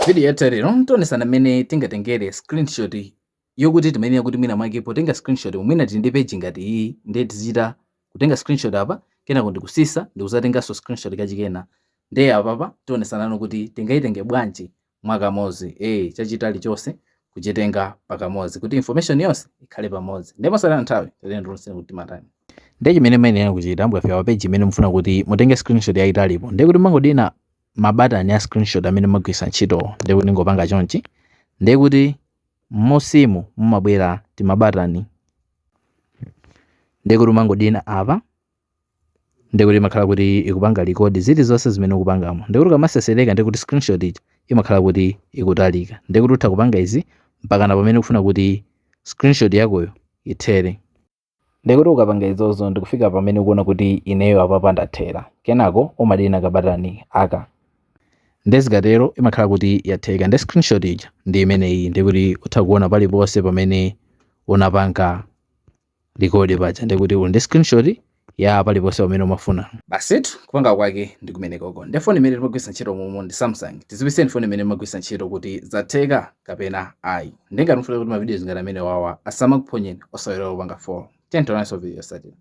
Video yathu lero tionesana mmene tingatengere screenshot yokuti timayenera kuti mwina mwake potenga screenshot, mwina tili ndi page ngati iyi, ndiye tizichita kutenga screenshot apa, kenako ndikusisa ndikuzatenganso screenshot kachikena. Ndiye apapa tionesanano kuti tingayitenge bwanji mwakamozi, chachitali chonse kuchitenga pakamodzi kuti information yonse ikhale pamodzi. Ndiye mosataya nthawi, tatiyeni tionesane kuti timatani. Ndiye chimene muyenera kuchita, mukafika pa page imene mufuna kuti mutenge screenshot yayitalipo, ndiye kuti mangodina mabatani a screenshot amene mumagwiritsa ntchito. Ndiye kuti ngopanga chonchi, ndiye kuti m'munsimu mumabwera timabatani, ndiye kuti umangodina apa, ndiye kuti imakhala kuti ikupanga record zilizonse zimene ukupangamo. Ndiye kuti ukamasesereka, ndiye kuti screenshot ija imakhala kuti ikutalika. Ndiye kuti utha kupanga izi mpakana pamene ukufuna kuti screenshot yakoyo ithere. Ndiye kuti ukapanga izozo ndikufika pamene ukuona kuti ineyo apapa ndathera, kenako umadina kabatani aka. Ndiye zikatero imakhala kuti yatheka. Ndi screenshot ija ndi imeneyi. Ndiye kuti utha kuona paliponse pamene unapanga record paja. Ndiye kuti uli ndi screenshot ya paliponse pamene umafuna. Basitu, kupanga kwake ndi kumenekoko. Ndi foni imene timagwiritsa ntchito momo ndi Samsung. Tidziwitseni foni imene timagwiritsa ntchito kuti zatheka kapena ayi. Ndi ngati mufuna kuti mavidiyo ngati amene wawa asamakuphonyeni, osaiwala kupanga follow. Tiyeni tionanso video yotsatira.